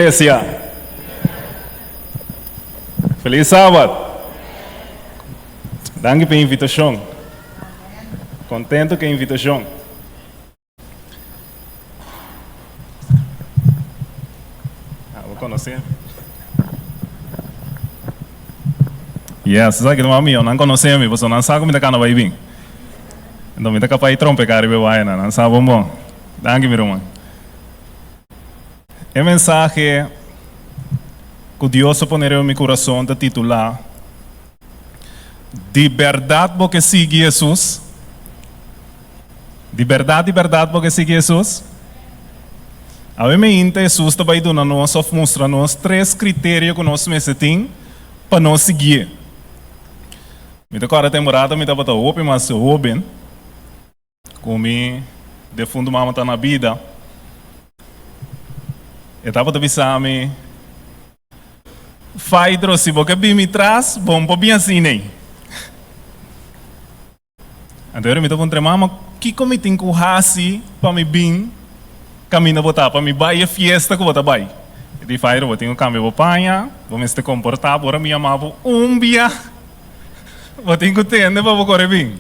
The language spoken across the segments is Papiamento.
Iglesia. Feliz Sabat. Danki pa e invitacion. Contento cu e invitacion. Ah, bo conoce. Yes, esaki ta mami, nan conoce mi, pasobra nan sa cu mi ta cana bay bin. Enton mi ta capaz di trompeca riba e wayana, nan sa bon bon. Danki mi ruman. E mensahe ku Dios a pone riba mi kurason ta titulá, Di bèrdat bo ke sigui Hesus? Di bèrdat, di bèrdat bo ke sigui Hesus? Awe meinta Hesus ta bai duna nos òf mustra nos tres kriterio ku nos mester tin pa nos siguié. Mi ta kòrda temporada mi tabata hopi mas hóben. Ku mi defuntu mama ta na bida, e tabata bisa mi, Faidro, si bo ke bin mi tras, bo no por bin asina ei. Anto mi ta puntra e mama, Kiko mi tin ku hasi pa mi bin kaminda bo ta, pa mi bai e fiesta ku bo ta bai? E di, Faidro, bo tin ku kambia bo paña, bo mester komportá bo ora mi yama bo un bia, bo tin ku tende pa bo kore bin.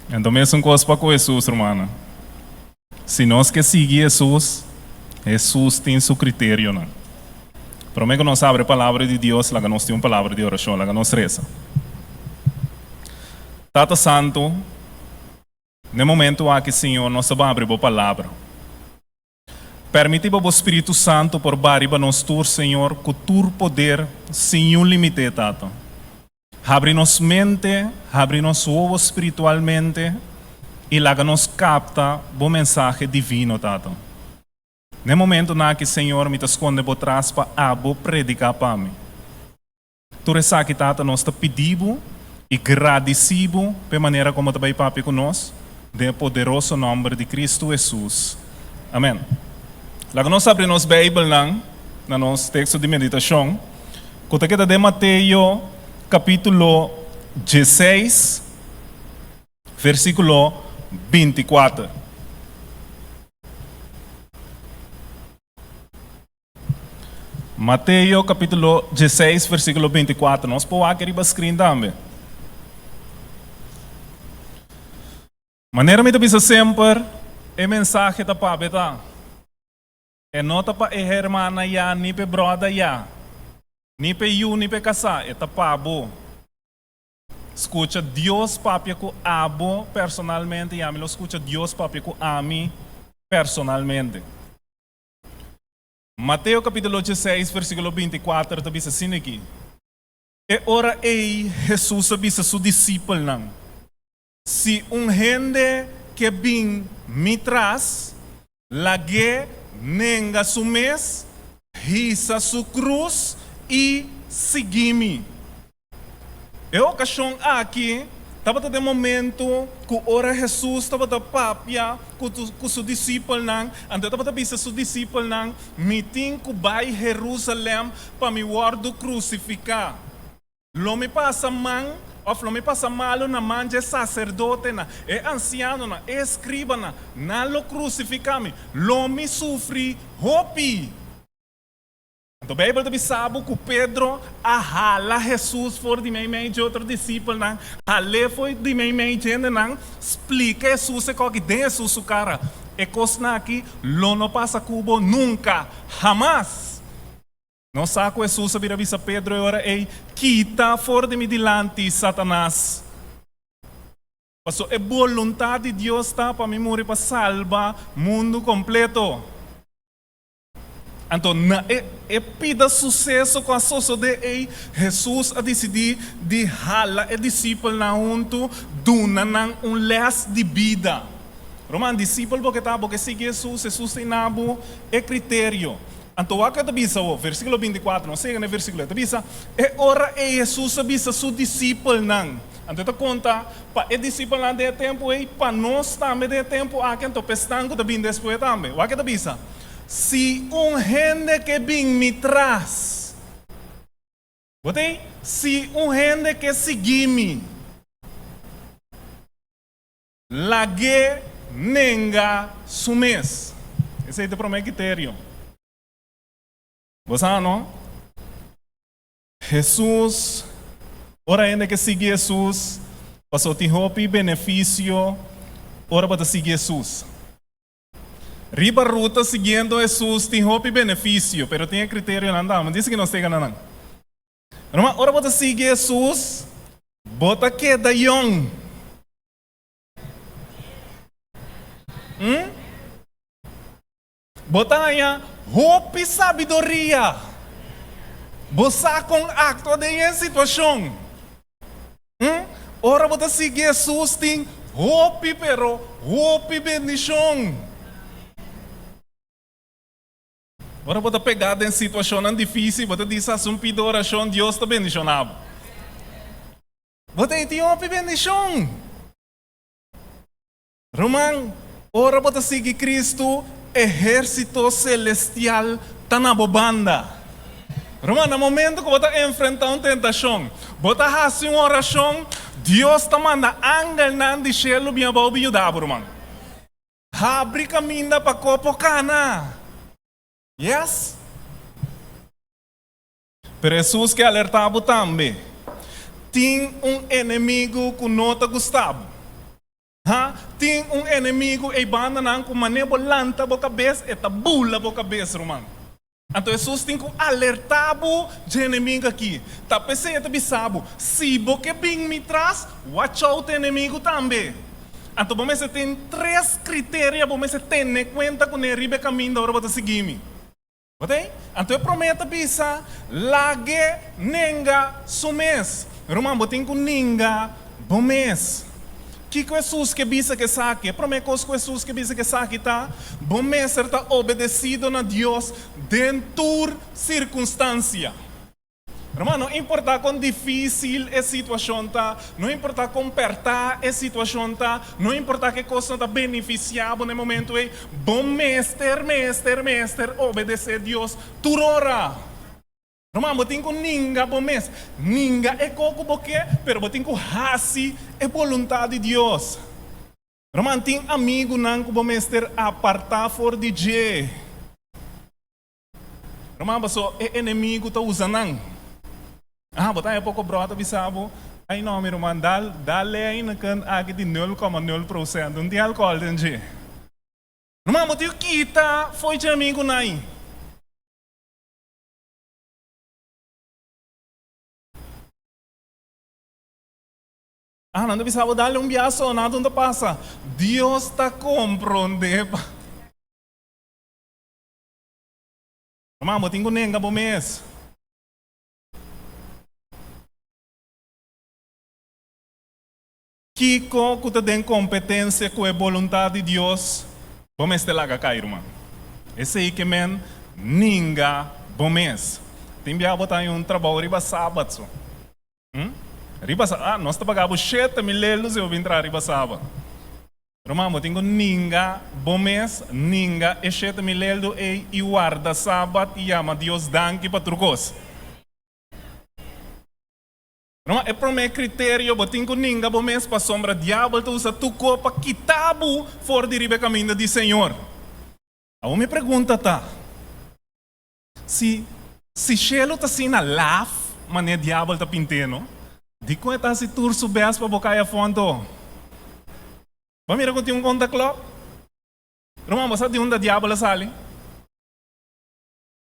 Anto mesun kos pa ku Hesus, rumannan. Si nos ke sigui Hesus, Hesus tin su kriterionan. Promé ku nos abri e Palabra di Dios, laga nos tin un palabra di orashon, laga nos resa. Tata Santu, n'e momentu aki, Señor, nos ta ban abri Bo Palabra. Permiti pa bo Spiritu Santu por ba riba nos tur, Señor, ku tur poder, sin niun limite, Tata. Habri nos mente, habri nos wowo spiritualmente, i laga nos kapta bo mensahe divino, Tata. N'e momentunan aki, Señor, mi ta skonde bo tras pa abo prediká pa mi. Tur esaki, Tata, nos ta pidi Bo i gradisí Bo p'e manera komo ta bai papia ku nos, den e poderoso nòmber di Kristu Hesus. Amèn. Laga nos abri nos Beibelnan na nos teksto di meditashon, ku ta keda den Mateo kapítulo dieseis, versíkulo 24. Mateo capítulo 16 versículo 24. Nos por wak riba screen tambe. Manera mi ta bisa semper, e mensahe ta pa beta. E no ta pa e hermana ya, ni pe brother ya, ni pe yu, ni pe kasá. E ta pa bo. Skucha Dios papia ku abo personalmente i ami lo skucha Dios papia ku ami personalmente. Mateo capítulo 16 versículo 24 ta bisa asina aki, E ora ei Hesus a bisa su disipelnan, Si un hende ke bin mi tras, lag'é nenga su mes, hisa su krus i sigui mi. E okashon aki tabata den momentu ku ora Hesus tabata papia ku su disipelnan, anto e tabata bisa su disipelnan, Mi tin ku bai Herusalèm pa mi wòrdu krusifiká. Lo mi pasa man, òf lo mi pasa malu na man dje saserdotenan, e ansianonan, e eskribanan, nan lo krusifiká mi, lo mi sufri hopi. Anto Beibel ta bisa bo ku Pedro a hala Hesus for di meimei dje otro disipelnan, hal'é for di meimei dje hendenan, splika Hesus e koki den Hesus su kara, E kosnan aki lo no pasa ku bo nunka, hamas! Nos sa ku Hesus a bira bisa Pedro e ora ei, Kita for di mi dilanti, Satanas! Pasobra e boluntat di Dios ta pa mi muri pa salba mundu kompleto. Anto na e e pida suseso ku a sosodé ei, Hesus a disidí di hala e disipelnan huntu, duna nan un lès di bida. Ruman, disipel bo ke ta, bo ke sigui Hesus, Hesus tin na bo e kriterio. Anto wak e ta bisa awor, versíkulo 24, nos yega na e versíkulo, e ta bisa, E ora ei Hesus a bisa su disipelnan, anto e ta konta pa e disipelnan den e tempu ei, pa nos tambe den e tempu aki, anto pa esnan ku ta bini despues tambe. Wak e ta bisa, Si un hende ke bin mi tras, bo ta ei? Si un hende ke sigui mi, lag'é nenga su mes. Esei ta e promé kriterio. Bo sa, no? Hesus, ora hende ke sigui Hesus, pasobra tin hopi benefisio ora bo ta sigui Hesus. Riba ruta siguiendo Hesus tin hopi benefisio, pero tin e kriterionan tambe. Dice ku nos ta na nan. Ruman, ora bo ta sigui Hesus, bo ta keda yòn. Hm? Bo ta haña hopi sabiduria. Bo sa kon aktua den e situashon. Hm? Ora bo ta sigui Hesus tin hopi pero hopi bendishon. Ora bo ta pegá den situashonnan difísil, bo ta disa hasi un pida orashon, Dios ta bendishoná bo. Bo ta tin hopi bendishon. Ruman, ora bo ta sigui Kristu, ehérsito selestial ta na bo banda. Ruman, na momento ku bo ta enfrentá un tentashon, bo ta hasi un orashon, Dios ta manda angelnan di shelu bin abou bin yuda bo, ruman. Habri kaminda pa ko por kana. Yes. Pero Hesus ke alertá bo tambe. Tin un enemigu ku no ta gusta bo. Ha, tin un enemigu ei bandanan ku manera bo lanta bo kabes, e ta bula bo kabes, ruman. Anto Hesus tin ku alertá bo dje enemigu aki. Ta p'esei e ta bisa bo, Si bo ke bin mi tras, watch out e enemigu tambe. Anto bo mester tin tres kriteria bo mester tene kuenta kuné riba e kaminda ora bo ta sigui mi. Oké? Anto e promé ta bisa, Lag'é nenga su mes. Ruman, bo tin ku ninga bo mes. Kiko Hesus ke bisa ku esaki? E promé kos ku Hesus ke bisa ku esaki ta, bo mester ta obedesido na Dios den tur sirkunstansia. Ruman, no importá kon difísil e situashon ta, no importá kon pèrtá e situashon ta, no importá ke kos no ta benefisiá bo na e momentu ei, bo mester, mester, mester obedesé Dios tur ora. Ruman, bo tin ku ninga bo mes. Ninga e kos ku bo ke, pero bo tin ku hasi e boluntat di Dios. Ruman, tin amigunan ku bo mester apartá for di dje. Ruman, paso e enemigu ta usa nan. Ah, bo ta haña poko brò ta bisa bo, Ai no, mi ruman, dal, dal lei na kant aki di nul kòma nul prosènt, no tin alkòl den dje. Ruman, bo tin ku kita fo'i dje amigunan ei. Ah, nan ta bisa bo, dale un biaso, nada no ta pasa. Dios ta komprondé pa. Ruman, bo tin ku nenga bo mes. Kiko ku ta den kompetensia ku e boluntat di Dios, bo mester laga kai, ruman. Esei ke men ninga bo mes. Tin bia bo ta haña un trabou riba sabat so. Riba sa, ah, nos ta paga bo 7000 lelu si bo bin traha riba sabat. Ruman, bo tin ku ninga bo mes, ninga e 7000 leldu ei i warda sabat i yama Dios danki pa tur kos. Ruman, e promé kriterio, bo tin ku ninga bo mes pasobra diabel ta usa tur kos pa kita bo for di riba e kaminda di Señor. Awor mi pregunta ta, Si si shelu ta asina laf manera diabel ta pint'é no, dikon e ta hasi tur su bes pa bo kai afó anto? Bo a mira ku tin un konta klòp? Ruman, bo sa di unda diabel a sali?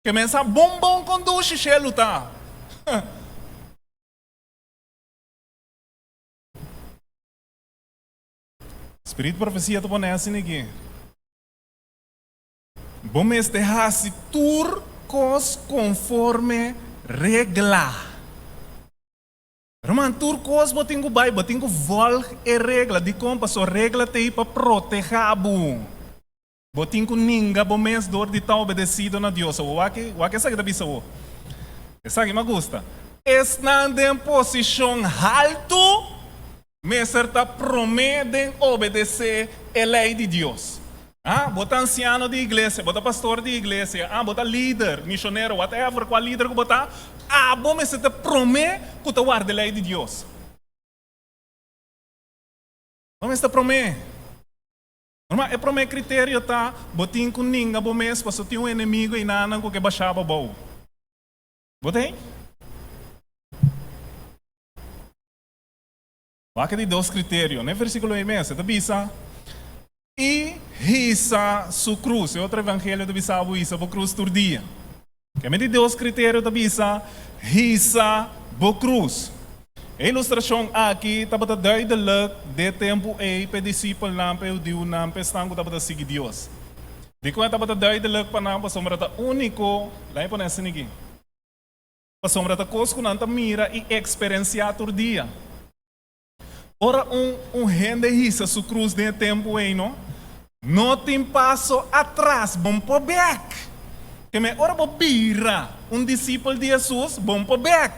Ke men sa bon bon kon dushi shelu ta. Spiritu profesia ta pone asina aki. Bo mester hasi tur kos konforme regla. Ruman, tur kos bo tin ku bai, bo tin ku vòlg e regla. Dikon? Pasobra regla ta ei pa protehá bo. Bo tin ku ninga bo mes dor di ta obedesido na Dios. Awor wak, wak esaki ta bisa awor. Esaki mi a gusta. Esnan den posishon haltu Mester ta promé den obedesé e lei di Dios. Ah, bo ta ansiano di iglesia, bo ta pastor di iglesia, ah, bo ta lider, mishonero, whatever, kua lider ku bo ta, abo mester ta promé ku ta warda e lei di Dios. Bo mester ta promé. Normal, e promé kriterio ta, bo tin ku ninga bo mes pasobra tin un enemigo einan ku ke basha bo abou. Bo ta hei? Wak e di dos kriterio. Na e versíkulo ei mes, e ta bisa, I hisa su krus. E otro evangelio ta bisa bo hisa bo krus tur dia. Keme di dos kriterio ta bisa, Hisa bo krus. E ilustrashon aki tabata duidelik den e tempu ei pa e disipelnan, pa e hudiunan, pa esnan ku tabata sigui Dios. Dikon e tabata duidelik pa nan? Pasobra ta úniko, la'i pone asina aki, pasobra ta kos ku nan ta mira i eksperensiá tur dia. Ora un un hende hisa su krus den e tempu ei no, no tin paso atras, bon por bek. Keme ora bo bira un disipel di Hesus, bon por bek.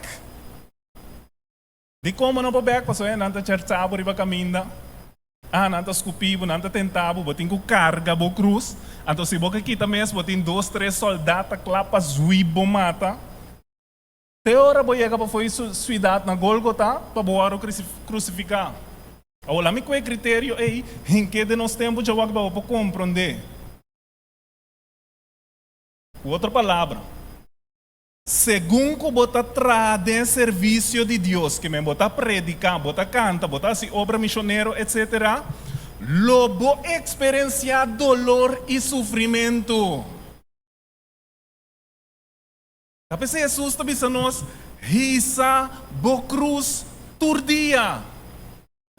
Dikon bo no por bek? Pasobra nan ta chercha bo riba kaminda, ah, nan ta skupi bo, nan ta tenta bo, bo tin ku karga bo krus. Anto si bo ke kita mes, bo tin dos tres sòldat ta kla pa zui bo mata. Te ora bo yega pa fo'i su suidat na Golgota pa bo wòrdu krusifiká. Awor lami ku e kriterio ei hink'é den nos tempu djawak pa bo por komprondé. Ku otro palabra, segun ku bo ta traha den e servisio di Dios, ke men bo ta prediká, bo ta kanta, bo ta hasi obra mishonero, etsetera, lo bo eksperensiá dolor i sufrimentu. Ta p'esei Hesus ta bisa nos, Hisa bo krus tur dia.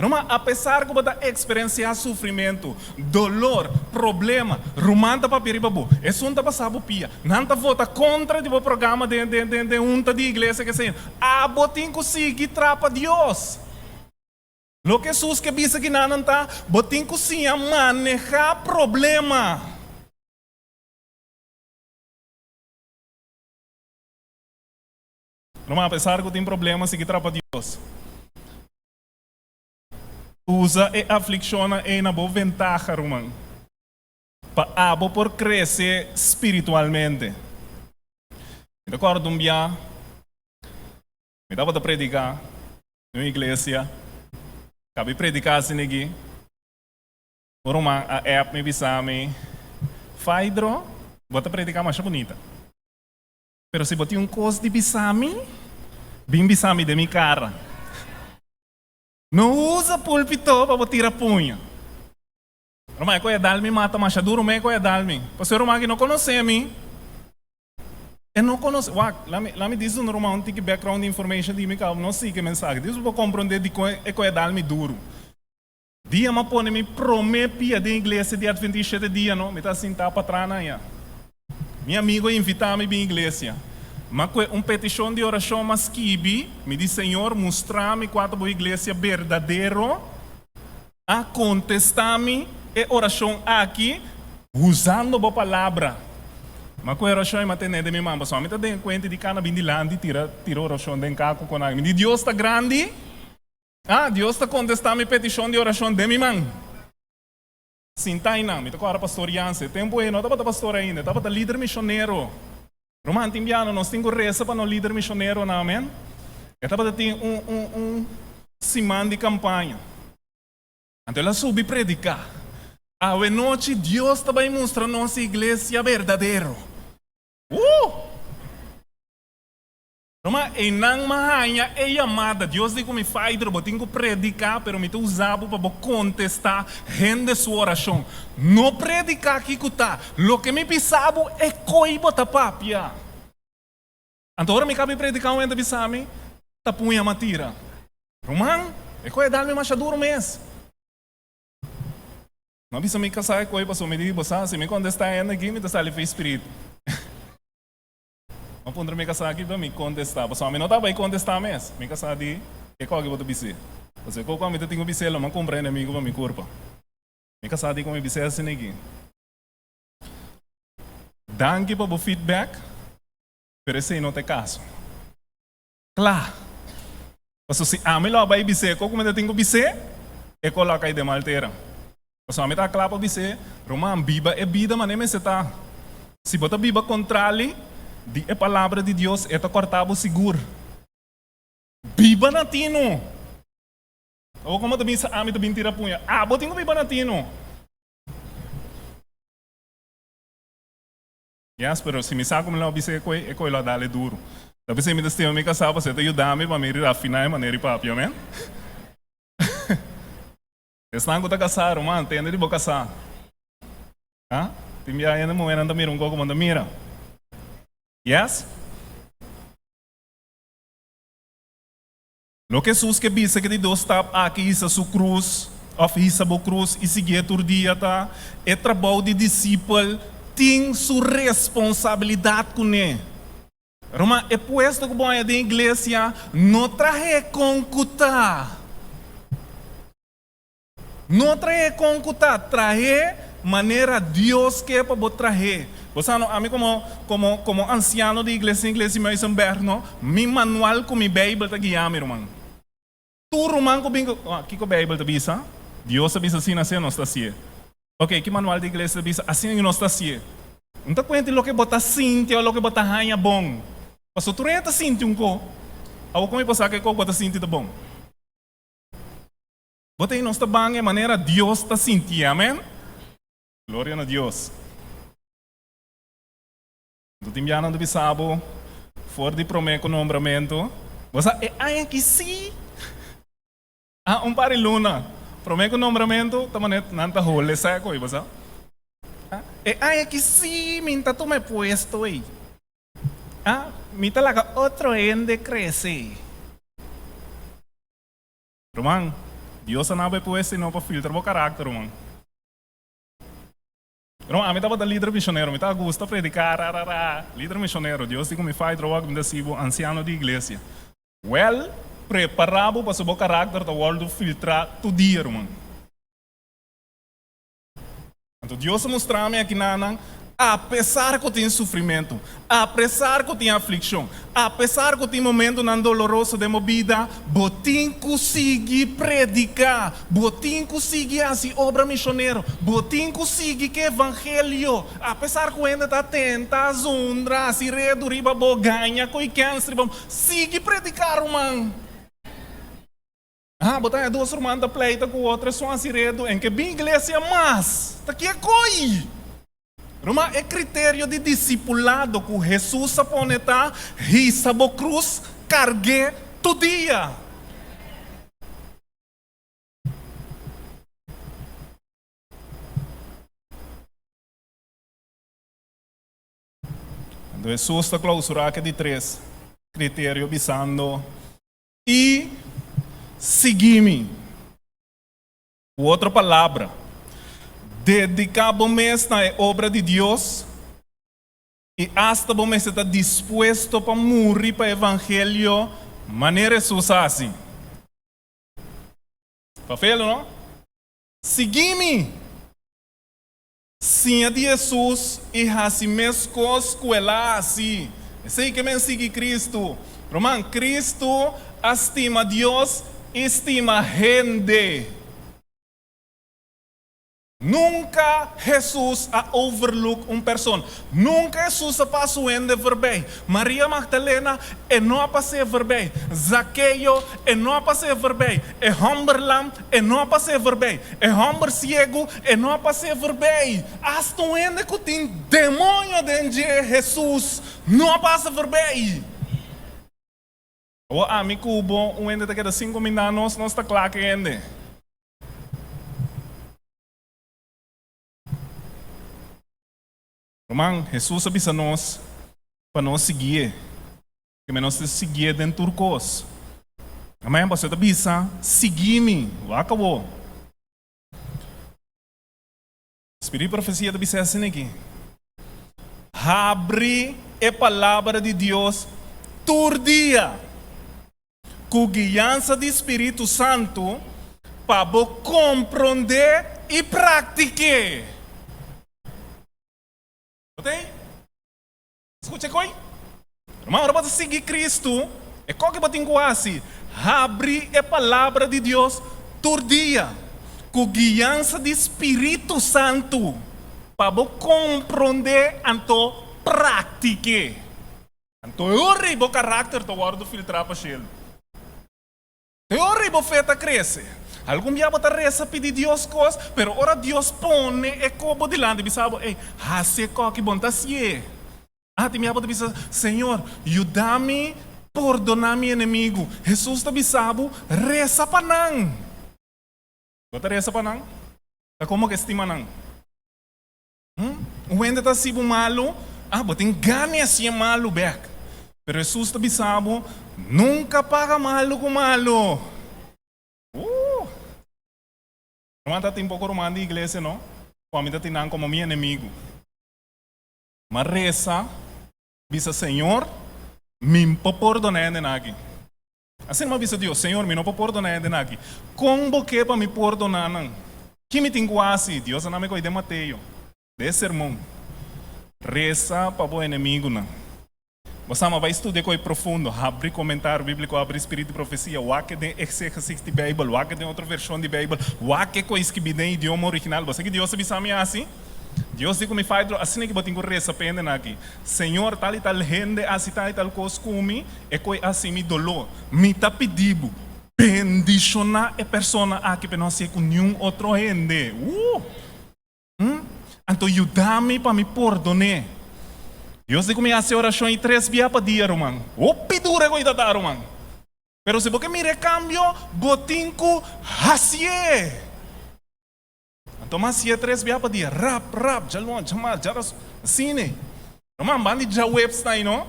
Ruman, apesar ku bo ta eksperensiá sufrimentu, dolor, problema, ruman ta papia riba bo, esun ta pasa bo pia, nan ta vota kontra di bo programa den den den den hunta di iglesia ke señor, abo tin ku sigui trapa Dios. Loke Hesus ke bisa kinanan ta, bo tin ku siña manehá problema. Ruman, apesar ku tin problema, sigui trapa Dios. Usa e aflikshonnan ei na bo ventaha, ruman, pa abo por krese spiritualmente. Mi ta kòrda un bia, mi tabata prediká den un iglesia, kabi prediká asina aki. Un ruman a app mi bisa mi, Faidro, bo ta prediká masha bunita. Pero si bo tin un kos di bisa mi, bin bisa mi den mi kara. No usa pulpito pa bo tira puña. Ruman, e koe a dal mi mata masha duru, me e koe a dal mi. Pasobra e ruman aki no konosé mi. E no konosé, wak, lami, lami dis un ruman un tiki background information di mi kaba no sigui e mensahe. Dis bo por komprondé dikon e koe a dal mi duru. Dia m'a pone mi promé pia den iglesia di Adventista shete dia no, mi ta sintá patrá nan ya. Mi amigo a invitá mi bin iglesia. M'a kue un petishon di orashon m'a skibi, mi di, Señor, mustra mi kua ta bo iglesia berdadero. A kontestá mi e orashon aki usando bo palabra. M'a kue orashon i m'a ten'é den mi man, pasobra mi ta den e kuenti di kana bin dilanti tira tira orashon den kaku ku nan. Mi di, Dios ta grandi. Ah, Dios ta kontestá mi petishon di orashon den mi man. Sintá einan, mi ta kòrda Pastor Janse. E tempu ei no tabata pastor ainda, e tabata lider mishonero. Ruman, tin biaha nos tin ku resa pa nos lider mishoneronan, amen. E tabata tin un, un, un siman di kampaña. Anto el a subi prediká. Awe nochi Dios ta bai mustra nos iglesia berdadero. Uh! Roma, einan m'a haña e yamada. Dios di ku mi, Faidro, bo tin ku prediká, pero mi ta usa bo pa bo kontestá hende su orashon. No prediká kiko ta loke mi bisa bo, e koi bo ta papia. Anto ora mi kabi prediká un hende bisa mi, Ta puña m'a tira. Ruman, e koi a dal mi masha duru mes. M'a bisa mi kasá e koi pasobra mi di, Bo sa, si mi kontestá hende aki, mi ta sali fei spiritu. M'a puntra mi kasá ki pa mi kontestá, pasobra mi no ta bai kontestá mes. Mi kasá di, Ke kòke bo ta bis'é? Pasobra e kòke ku ami ta tin ku bis'é lo m'a kumpra enemigu pa mi kurpa. Mi kasá di ku mi bis'é asina aki, Danki pa bo feedback, pero esei no ta e kaso. Kla! Pasobra si ami lo a bai bis'é kòke ku mi ta tin ku bis'é, e kò lo a kai den mal tera. Pasobra ami ta kla pa bis'é, Ruman, biba e bida manera mester ta. Si bo ta biba kontrali di e Palabra di Dios, e ta kòrtá bo sigur. Biba na tinu! Awor komo ta bisa ami ta bin tira puña? Abo tin ku biba na tinu! Yes, pero si mi sa ku mi lo a bisa e koi, e koi lo a dal e duru. Ta p'esei mi ta stima mi kasá pasobra e ta yuda mi pa mi rafiná e manera di papia, amen. Esnan ku ta kasá, ruman, tende di bo kasá. Ha? Tin bia hende muhénan ta mira un koko, bo no ta mira. Yes? Loke Hesus ke bisa ke di dos stap aki hisa su krus òf hisa bo krus i siguié tur dia ta, e trabou di disipel tin su responsabilidat kuné. Ruman, e puesto ku bo haña den iglesia no trah'é kon ku ta. No trah'é kon ku ta, trah'é manera Dios ke pa bo trah'é. Bo sa no, ami komo komo komo ansiano di iglesia den iglesia di Muizenberg no, mi manual ku mi Beibel ta guia mi, ruman. Tur ruman ku bin ku, kiko Beibel ta bisa? Dios a bisa asina, asina nos ta hasié. Ok, ki manual di iglesia ta bisa? Asina ku nos ta hasié. No ta kuenta loke bo ta sinti o loke bo ta haña bon. Pasobra tur hende ta sinti un ko. Awor kon mi por sa ke ko bo ta sinti ta bon? Bo ta i nos ta ban e manera Dios ta sintié. Amen. Gloria na Dios. Anto tin bianan ta bisa bo for di promé ku nombramentu. Bo sa e aña aki sí. Ah, un par di luna promé ku nombramentu ta manera nan ta hole sèko ei, bo sa. Ah, e aña aki sí mi ta tuma e puesto ei. Ah, mi ta laga otro hende krese. Ruman, Dios a naba e puesto i no pa filtra bo karakter, ruman. Ruman, ami tabata lider misionero, mi tabata gusta prediká, ra, ra, ra, lider misionero. Dios di ku mi fai trabou ku mi ta sibu ansiano di iglesia. Wèl, prepará bo pasobra bo karakter ta wòrdu filtrá tur dia, ruman. Anto Dios a mustra mi akinanan, apesar ku tin sufrimentu, apesar ku tin aflikshon, apesar ku tin momentunan doloroso den bo bida, bo tin ku sigui prediká, bo tin ku sigui hasi obra mishonero, bo tin ku sigui ku evangelio, apesar ku hende ta tenta, zundra, hasi redu riba bo, gaña ku i kèns riba bo, sigui prediká ruman. Ha, bo ta haña dos ruman ta pleita ku otro, esun hasi redu, en ke bin iglesia mas. Ta ke koi? Ruman, e kriterio di disipulado ku Hesus a pone ta, hisa bo krus, karg'é tur dia. Anto Hesus ta klausurá ku e di tres kriterio bisando, I sigui mi. Ku otro palabra, dediká bo mes na e obra di Dios i asta bo mester ta dispuesto pa muri pa evangelio manera Hesus a hasi. Fafelo, no? Sigui mi! Siña di Hesus i hasi meskos ku el a hasi. Esei ke men sigui Kristu. Ruman, Kristu a stima Dios i stima hende. Nunka Hesus a overlook un persona. Nunka Hesus a pasa un hende voorbij. Maria Magdalena, e no a pas'é voorbij. Zakeo, e no a pas'é voorbij. E hòmber lam, e no a pas'é voorbij. E hòmber siegu, e no a pas'é voorbij. Asta un hende ku tin demoño den dje, Hesus no a pasa voorbij. Awor ami ku bo, un hende ta keda sin kumindá nos, nos ta kla ku e hende. Ruman, Hesus a bisa nos pa nos siguié. Keme nos ta siguié den tur kos. Amen. Pasobra e ta bisa, Sigui mi. Wak awor. Spiritu di profesia ta bisa asina aki, Habri e palabra di Dios tur dia, ku guiansa di Spiritu Santu, pa bo komprondé i praktik'é. Bo ta ei? Skucha koi? Ruman, ora bo ta sigui Kristu, e koke bo tin ku hasi? Habri e Palabra di Dios tur dia, ku guiansa di Spiritu Santu, pa bo komprondé anto praktik'é. Anto e ora ei bo karakter ta wòrdu filtrá pa shelu. E ora ei bo fe ta krese. Algun bia bo ta resa pidi Dios kos, pero ora Dios pone e ko bo dilanti bisa bo, Ey, hasi e koki, bo no ta hasié. Ah, tin bo ta bisa, Señor, yuda mi pordoná mi enemigu. Hesus ta bisa bo, resa pa nan. Bo ta resa pa nan? Ta kon bo ke stima nan? Hm? Un hende ta hasi bo malu, ah, bo tin gana di hasié malu bèk. Pero Hesus ta bisa bo, nunka paga malu ku malu. Uh! Ruman ta tin poko ruman di iglesia no, ku ami ta tin nan komo mi enemigu. M'a resa, bisa, Señor, mi n'po pordoná hendenan aki. Asina m'a bisa Dios, Señor, mi no por pordoná hendenan aki. Kon bo ke pa mi pordoná nan? Ki mi tin ku hasi? Dios a nami ko'i den Mateo, den e sermon, Resa pa bo enemigunan. Bo sa, m'a bai studia ko'i profundo, habri komentario bíbliko, habri Spirit di Profesia, wak den Exégesis di Beibel, wak den otro vershon di Beibel, wak e ko'i skibí den idioma original. Bo sa ki Dios a bisa mi hasi? Dios di ku mi Faidro, asina ki bo tin ku resa pa hendenan aki, Señor, tal i tal hende hasi tal i tal kos ku mi, e koe hasi mi doló. Mi ta pidi bo, bendishoná e persona aki pa e no hasié ku niun otro hende. Woo! Hm? Anto yuda mi pa mi pordon'é. Dios di ku mi hasi orashon ei tres bia pa dia, ruman. Hopi duru e koe ta ta, ruman. Pero si bo ke mira e kambio, bo tin ku hasié. Anto mas si'e tres bia pa dia, rap, rap, djalon, djamas, djaras, asina. Ruman, ban di djaweps ta no.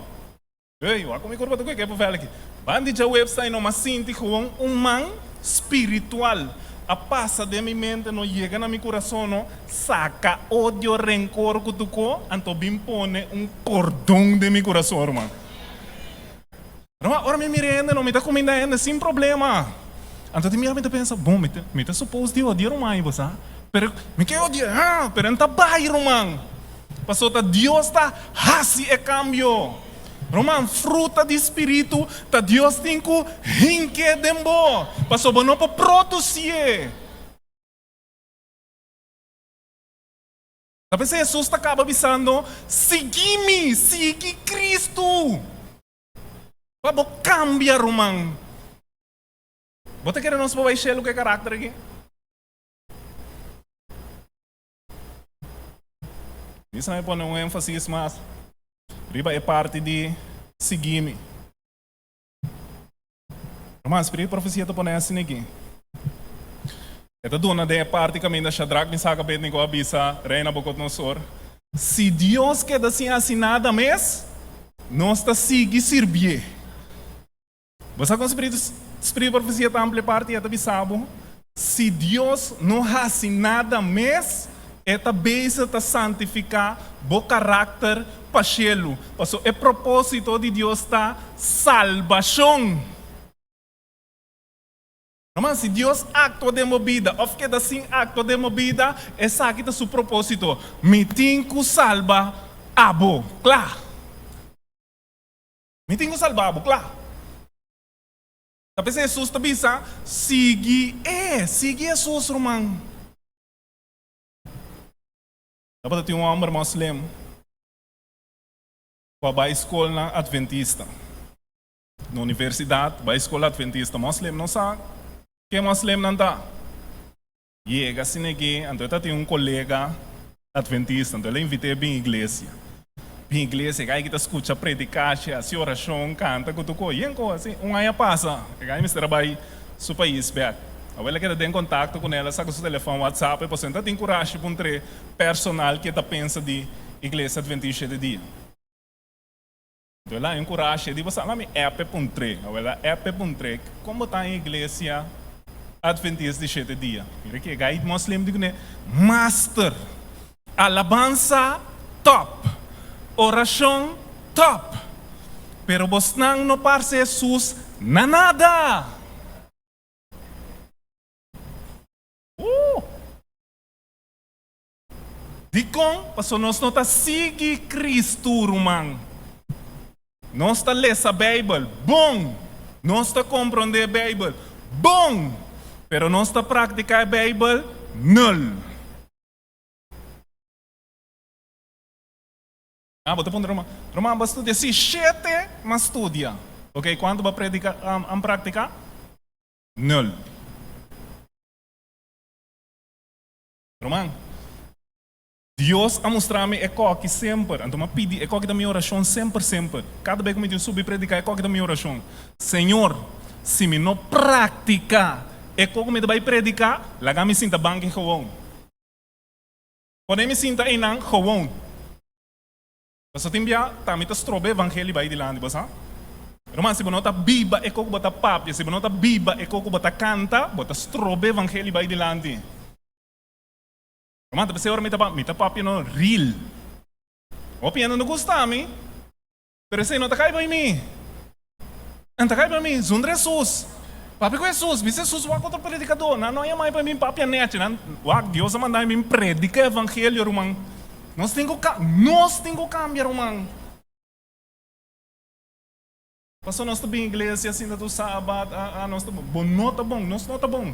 Ey, wak ku mi kurpa ta koe kepo vèl aki. Ban di djaweps ta no, m'a sinti gewoon un man spiritual a pasa den mi mente no, yega na mi kurason no, saka odio, renkor ku tuko, anto bin pone un pordon den mi kurason, ruman. Ruman, ora mi mira hende no, mi ta kuminda hende sin problema. Anto di mi mi ta pensa, bon, mi ta, mi ta suppose di odia ruman ei, bo sa. Pero mi ke odia, ha, pero N ta bai, ruman. Pasobra ta Dios ta hasi e kambio. Ruman, fruta di spiritu ta Dios tin ku hink'é den bo, pasobra bo no por produsié. Ta p'esei Hesus ta kaba bisando, Sigui mi, sigui Kristu. Pa bo kambia, ruman. Bo ta kere nos por bai shelu ku e karakter aki? Bisa mi pone un énfasis mas riba e parti di sigui mi. Ruman, Spiritu di Profesia ta pone asina aki. E ta duna den e parti kaminda Shadrak, Misak, Abednego a bisa Rei Nabukodonosor, Si Dios keda sin hasi nada mes, nos ta sigui sirbié. Bo sa kon spiritu spiritu di profesia ta amplia parti? E ta bisa bo, Si Dios no hasi nada mes, e ta bezig ta santifiká bo karakter pa shelu. Pasobra e propósito di Dios ta salbashon. Ruman, si Dios aktua den bo bida òf keda sin aktua den bo bida, esaki ta su propósito, Mi tin ku salba abo. Kla. Mi tin ku salba abo. Kla. Ta p'esei Hesus ta bisa, Sigui e. Sigui Hesus, ruman. Tabata tin un hòmber mòslem ku a bai skolnan atventista. Na universidat, bai skol atventista. Mòslem no sa ke mòslemnan ta. Yega asina aki, anto e ta tin un kolega atventista, anto el a invit'é bin iglesia. Bin iglesia, e gai ki ta skucha predikashi, hasi orashon, kanta ku tur kos. Yen kos asi. Un aña pasa, e gai mester a bai su pais bèk. Awor el a keda den kontakto kuné, el a saka su telefòn, whatsapp, e pasobra e ta tin kurashi puntr'é personal ke ta pensa di iglesia atventista shete dia. Anto el a encurasha e di, Bo sa la mi app e puntr'é. Awel a app e puntr'é, Kon bo ta en iglesia Adventista di shete dia? Mira ki e gai moslim di kuné, Master! Alabansa top! Orashon top! Pero bosnan no parse Hesus na nada! Uh! Dikon? Pasobra nos no ta sigui Kristu, ruman. Nos ta lesa Beibel, bon! Nos ta komprondé Beibel, bon! Pero nos ta praktiká e Beibel, nul! Ah, bo ta puntra ruman, Ruman, bo a studia? Sí, shete m'a studia. Oké, kuantu bo a prediká, a praktiká? Nul. Ruman, Dios a mustra mi e kos aki semper. Anto m'a pidi, e kos aki ta mi orashon semper, semper. Kada bes ku mi tin subi prediká, e kos aki ta mi orashon. Señor, si mi no praktiká e kos ku mi ta bai prediká, laga mi sinta banki gewoon. Pone mi sinta einan gewoon. Paso tin bia ta mi ta stroba evangelio bai dilanti, bo sa? Ruman, si bo no ta biba e kos ku bo ta papia, si bo no ta biba e kos ku bo ta kanta, bo ta stroba evangelio bai dilanti. Ruman, ta p'esei ora mi ta mi ta papia no real. Hopi hende no gusta mi, pero esei no ta kai bai mi. No ta kai bai mi, zonder Hesus. Papia ku Hesus, bisa Hesus wak otro predikadó. Nan no a yama mi pa mi papia nechi. Nan wak, Dios a manda mi bin predika evangelio, ruman. Nos tin ku nos tin ku kambia, ruman. Pasobra nos ta bin iglesia sinta tur sabat, ah, ah, nos ta bon. Bo no ta bon, nos no ta bon.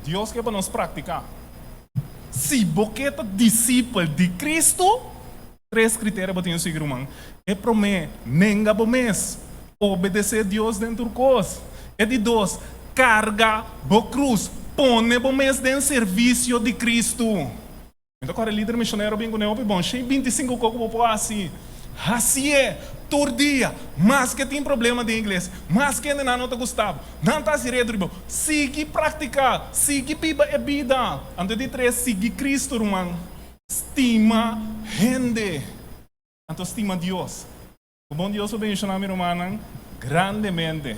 Dios ke pa nos praktiká. Si bo ke ta disipel di Kristu, tres kriterio bo tin ku sigui, ruman. E promé, nenga bo mes, obedesé Dios den tur kos. E di dos, karga bo krus, pone bo mes den servisio di Kristu. Mi ta kòrda e lider misionero bin ku ne hopi bon, 125 kos ku bo por hasi. Hasié tur dia, maske tin problema den iglesia, maske hendenan no ta gusta bo, nan ta hasi redu riba bo. Sigui praktiká, sigui biba e bida. Anto di tres, sigui Kristu, ruman. Stima hende, anto stima Dios. Ku bon Dios por bendishoná mi rumannan grandemente.